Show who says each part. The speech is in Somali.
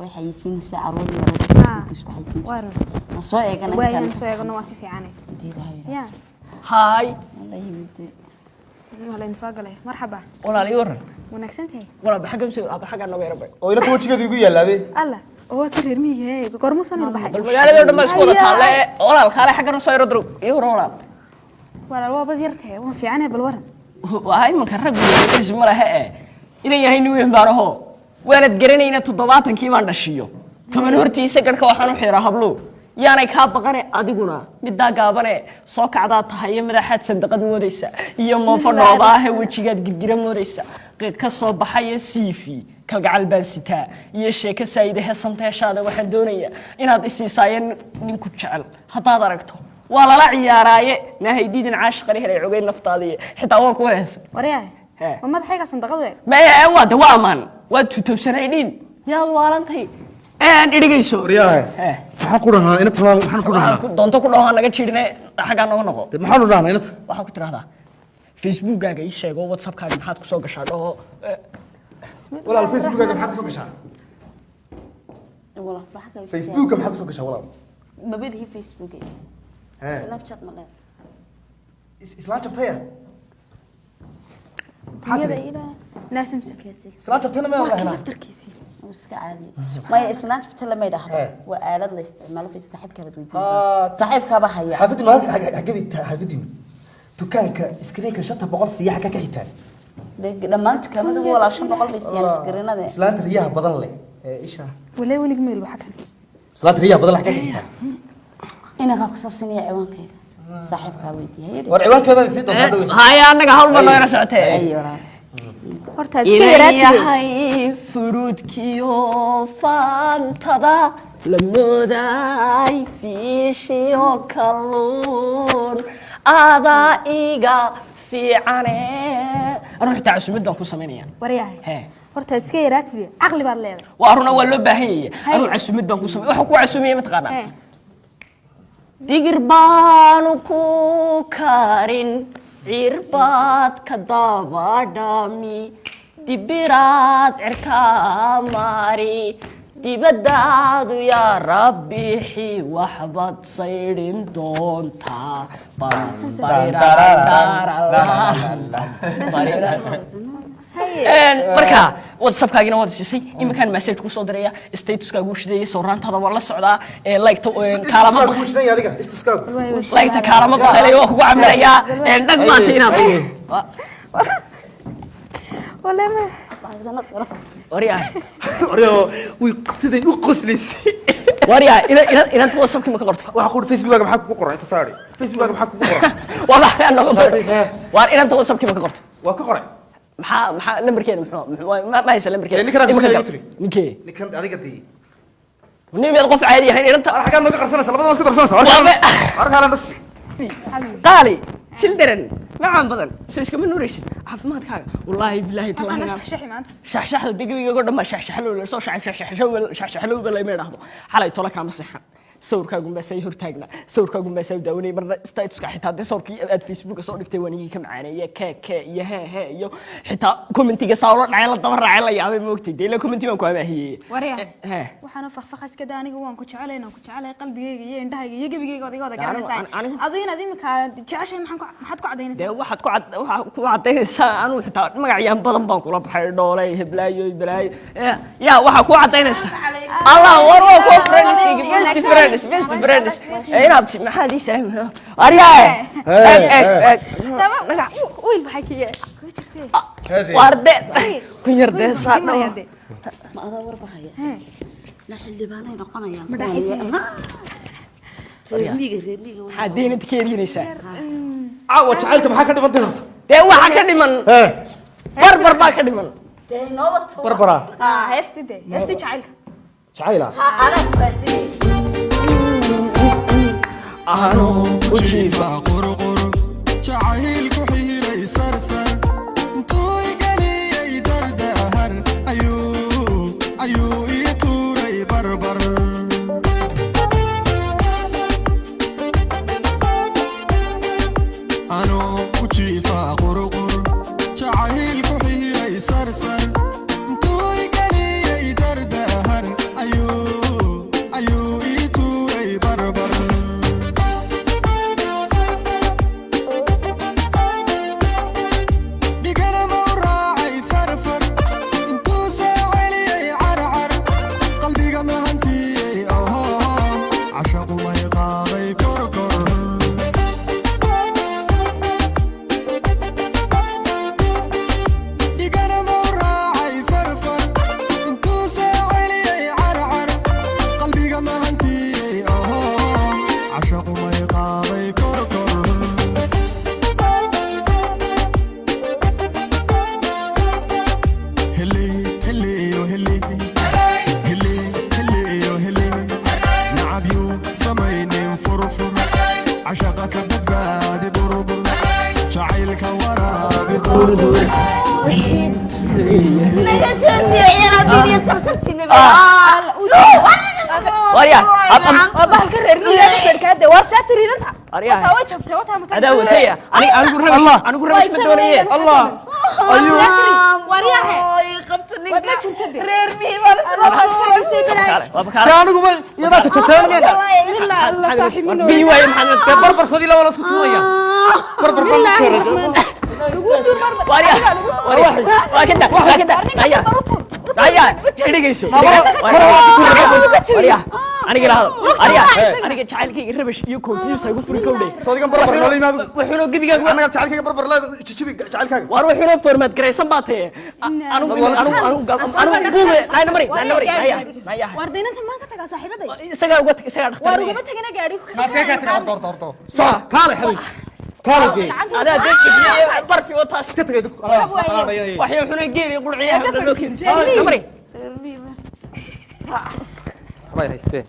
Speaker 1: Way xayeysiinaysaa carruur yar Facebook isku xayeysiinaysaa.
Speaker 2: Waa run.
Speaker 1: Ma soo eegana?
Speaker 2: Waayaan
Speaker 1: Intaan
Speaker 2: soo eegano, waa si fiicane.
Speaker 1: Hadii la yidhaahdo.
Speaker 2: Ya.
Speaker 3: Haay.
Speaker 1: La yimid.
Speaker 2: Waa laydin soo galay, marxaba.
Speaker 3: Walaal, ii waran.
Speaker 2: Wanaagsan tahay.
Speaker 3: Walaal, xagga usoo aba, xagga nooga yara bay.
Speaker 4: Oo ilata wejigeedu igu yaallaabe.
Speaker 2: Alla, oo waa ka reer miyiga hee, goormuu soo nil baxay?
Speaker 3: Bal magaalada oo dhan baa isku wada taalle. Walaal, kaale, xaggan usoo yaro durug. Ii waran, walaal.
Speaker 2: Walaal, waa bad yar tahay, waan fiicane, bal waran.
Speaker 3: Waa imanka raggu isu ma laha ee inan yahay nin weyn baan aho, waanad garanayna. 70-kii baan dhashiyo 10 hortiisa garhka waxaan u xiraa hablu yaanay kaa baqane. Adiguna middaa gaabane soo kacdaa tahay iyo madaxaad sandaqad moodaysa iyo moofo dhoobaahe, wejigaad girgira moodaysa, qiiq ka soo baxaya siifi kalgacal baan sitaa iyo sheeko saayide heesanteeshaada. Waxaan doonayaa inaad isiisaayo ninku jecel haddaad aragto waa lala ciyaaraaye. Nahaydiidin caashiqani helay cogay naftaadiiy xitaa waan ku heesay.
Speaker 2: Waryahay.
Speaker 3: Hee.
Speaker 2: Ma madaxayga sandaqadu eeg?
Speaker 3: Maya, waa de waa amaan, waa 2018, yaad waalantay idhigayso.
Speaker 4: Waryahay.
Speaker 3: Hee.
Speaker 4: Maxaan ku dhahnaa inanta? Maxaan ku
Speaker 3: Waxaan
Speaker 4: dhahnaa?
Speaker 3: ku doonto ku dhaho, naga jiidhine, xaggaa nooga noqo.
Speaker 4: Dee maxaan u dhahnaa inanta?
Speaker 3: Waxaa ku tidhahdaa Facebookkaaga ii sheego, WhatsAppkaaga maxaad kusoo gashaa dhaho.
Speaker 4: Walaal, Facebookkaaga maxaa kusoo gashaa?
Speaker 1: Walaal, waxa kale.
Speaker 4: Facebookka maxaa kusoo gashaa, walaal?
Speaker 1: Mabadii Facebook.
Speaker 4: Hee.
Speaker 1: Snapchat ma leedahay?
Speaker 4: Islaan jabtaya maxaa
Speaker 2: Dunyada
Speaker 4: tiri?
Speaker 2: Ilaa naasimsa.
Speaker 4: Islaan jabtayna meel la helaa.
Speaker 2: Laftarkiisii.
Speaker 1: Wuu iska caadi. Maya, Snapchat lama yidhaahdo.
Speaker 4: Hee.
Speaker 1: Waa aalad la isticmaalo fi saaxiibka la weydiin.
Speaker 4: Ah.
Speaker 1: Saaxiibkaaba haya.
Speaker 4: Xaafadii ma xaggebi? Xaafadiinu dukaanka iskriinka 500 siiya xagga ka xitaan.
Speaker 1: Dhammaan dukaamada, walaal, 500 bay siiyaan iskriinada.
Speaker 4: Islaanta riyaha badan leh ee isha.
Speaker 2: Walee, wenig meel waxa kan.
Speaker 4: Islaanta riyaha badan leh xagga ka xitaan.
Speaker 1: Inagaa kusoo sinaya ciwaankayga. Saaxiibkaa weydiiyay.
Speaker 4: War, ciwaankeedaad sii doontaa dhow.
Speaker 3: Haya, annaga hawl baa noo yara socotee.
Speaker 1: Ay, walaal.
Speaker 2: Horta aad iska
Speaker 3: Inan
Speaker 2: yaraatide.
Speaker 3: yahay furuudkiyo faantada la mooday fiishiyo kalluun adaa iga fiicane. Anuu xitaa cusumad baan ku samaynaya.
Speaker 2: Waryahay.
Speaker 3: Hee.
Speaker 2: Horta aad iska yaraatide, caqli baad leedahay.
Speaker 3: Waa runa, waa loo baahan yahay.
Speaker 2: Haye.
Speaker 3: Anuu casumad baan ku samay, waxaan ku casumaya mataqaanaa?
Speaker 2: Hee.
Speaker 3: Digir baanu ku karin, cirbaad ka dabadhami, dibiraad cirkaa mari, dibadaadu yaa rabbixi, waxbaad saydhin doontaa. Bam, barirararara, Marka WhatsAppkaagina waad siisay, iminkaan message kusoo diraya, statuskaagu shidayay, sawraantaada waan la socdaa, like kaalama
Speaker 4: Istiskaagu shidan yahay adiga istiskaagu.
Speaker 3: Like kaalama baqalay, waa kugu camirayaa dhag maanta inaad
Speaker 2: Walee ma.
Speaker 3: Waryaa.
Speaker 4: Waryaa, way siday u qoslaysay.
Speaker 3: Waryaa, inanta WhatsAppkii ma ka qortay?
Speaker 4: Waxaa ku Facebookkaaga maxaa kugu qoran? Inta saari, Facebookkaaga maxaa kugu qoran?
Speaker 3: Waa nooga baray. Waar, inanta WhatsAppkii ma ka qortay?
Speaker 4: Waa ka qoray.
Speaker 3: Maxaa lambarkeeda muxuu ma haysa lambarkeeda?
Speaker 4: Ninkan
Speaker 3: Iminka
Speaker 4: igu
Speaker 3: gal.
Speaker 4: tiri.
Speaker 3: Ninkee?
Speaker 4: Ninkan adiga dee.
Speaker 3: Nin miyaad qof caadi ahayn inanta?
Speaker 4: Ar xaggaad nooga qarsanaysa, labada waa isku darsanaysa. Arkaan dhas.
Speaker 3: Qaali children macaan badan soo iskama nuuraysid caafimaadkaaga, wallaahi bilaahi tallaahi.
Speaker 2: Waxaan shaxshaxi maanta.
Speaker 3: Shaxshaxda degaygoo dhan baa shaxshaxlow la soo shacay, shaxshaxlow shaxshaxlowba layma idhaahdo. Xalay tola kaama seexan, sawirkaagu maasaa hortaagnaa, sawirkaagu maasaa u daawanayay. Marna statuska xitaa dee sawirkii aad Facebooka soo dhigtay waan igii ka macaaneeye, kee kee iyo hee hee iyo xitaa commentiga saa ula dhacay, la daba raacay, la yaabay. Moogtay dee ila commenti baan ku amaahiyey.
Speaker 2: Waryahay.
Speaker 3: Hee.
Speaker 2: Waxaana fakfaqa iska daa, aniga waan ku jecelahay, inaan ku jecelahay qalbigayga iyo indhahayga iyo gebigayga waad iga wada garanaysaa. Adu inaad imika jeceshahay maxaan maxaad ku cadaynaysaa?
Speaker 3: Dee waxaad ku cad waxaa ku cadaynaysaa, anuu xitaa magacyaan badan baan kula baxay, dhoolay, heblaayo, balaayo. Ya, waxaa ku cadaynaysaa Allah war waa kuwa friends, best friends, best friends. Inaad maxaad ii salaam aryaa, eeg eeg eeg.
Speaker 2: Tama wiil baxay kiye kuma jirtee.
Speaker 3: Waar de kun yar dee saa.
Speaker 2: Kii maraya dee.
Speaker 1: Ma adaa war bahaya na xildhibaanay noqonayaan?
Speaker 2: Ma dhaxaysa?
Speaker 1: Reer miyiga, reer miyiga.
Speaker 3: Maxaa deynada ka eryanaysaa?
Speaker 4: Caawa jacaylka maxaa ka dhiman horta?
Speaker 3: Dee waxaa ka dhiman
Speaker 4: Hee.
Speaker 3: Barbar baa ka dhiman.
Speaker 1: Dee nooba tuura.
Speaker 4: Barbara.
Speaker 2: Ah, heestii dee, heestii jacaylka.
Speaker 4: Jacayla.
Speaker 1: Ha, anaa ku fahansanay.
Speaker 3: Anuu u jiifa
Speaker 5: qurqur jacaylku xiiray, sarsar intuu igeliyey, dardahar ayuu ii tuuray barbar. Anuu ku jiifa qurqur jacaylku xiiray, sarsar intuu igeliyey, dardahar.
Speaker 3: Durdur.
Speaker 1: Naga joojiya yaraadiin iyo sarsartiina.
Speaker 3: Warya,
Speaker 2: Waa bahalka reer miyiga feerkaade waa saa tiriinanta.
Speaker 3: Aryaha.
Speaker 2: Wataa way jabtay, wataa mataa.
Speaker 3: Adaa wataya. Anigu rabish, anigu rabish ma doonaye.
Speaker 6: Allah.
Speaker 2: Ayuu waryahe.
Speaker 1: Qabto
Speaker 2: Waad la
Speaker 1: ninka
Speaker 2: jirta de.
Speaker 1: Reer miyi baan isla
Speaker 2: Waxaad sheegaysay balaay.
Speaker 3: Waa bakaale.
Speaker 6: Dee anigu ma iyadaa jajateen meen.
Speaker 2: Bismillah Allah saaxiibino.
Speaker 3: Biyi waaye Maxamed.
Speaker 6: Dee barbar sadii laba la isku tuuraya. Barbar baan
Speaker 2: Bismillah
Speaker 6: ku tuuray.
Speaker 2: Rahmaan. Lagu tuur mar.
Speaker 3: Warya. Warya. Waa kada, waa kada. Aya. Aya, dhigayso. Warya. Aniga la hadal. Arya, aniga jacaylkayga rabish iyo confuse ay ugu furi kowdhay.
Speaker 4: Soodigan barbar noola yimaado.
Speaker 3: Wuxuuna gebigaaga
Speaker 4: Anaga jacaylkayga barbar leeda jijibi jacaylkaaga.
Speaker 3: Waar wuxuuna formaat garaysan baa taye. Anigu anigu anigu anigu buume naayna mari, naayna mari, naaya naaya.
Speaker 2: Waar daynanta maan ka tagaa saaxiibaday.
Speaker 3: Isagaa uga isagaa
Speaker 2: Waar
Speaker 3: dhakhtar.
Speaker 2: ugama tagana gaadhi ku
Speaker 4: Naafkee kaa tagay? Door door door. Soo kaale xabiib. Kaale gee.
Speaker 3: Adaa dejiye barfi oo taas.
Speaker 4: Iska tagay.
Speaker 3: Waxay wuxuuna geeli qurciyaha loo keenay. Mari.
Speaker 6: Way haysteen.